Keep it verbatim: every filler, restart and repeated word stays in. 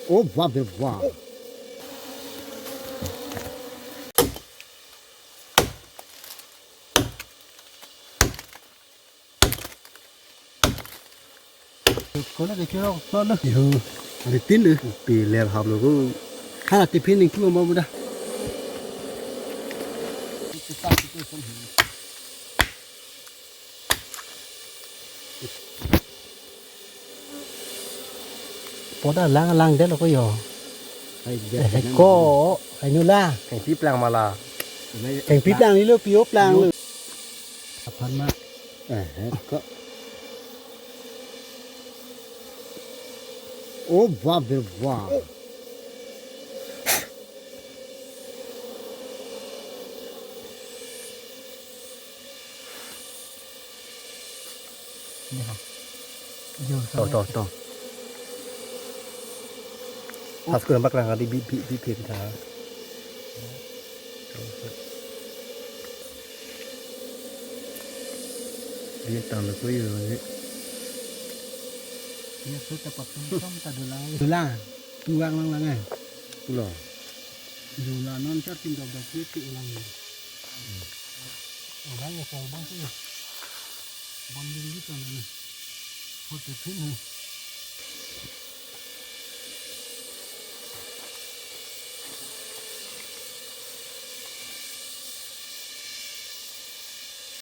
Oh, bap re bap. Kola ke chorok to lo. Yo, ada tin lo. Pi ler hap lo ko. Hala tiffin ning tu mo muda. Poda lang lang det lo ko yo. Hai, Eh, ko, hai nu la. Keng pi plang ma la. Keng pi plang ni lo, pi o plang lo. Aphan ma. Eh, eh, ko. Oh, bap re bap. To, to, to. Pas ko bak lang di bi bi bi bi ta. Dia tang lo ko yo ni. Ya, so ta pap tum tum ta dolang. Dolang. Tuang lang lang eh. Pulo. Dolang non char tin dok dok ke ulang. Ulang ya, ulang sih. Bon din gitu nih. Putih sini.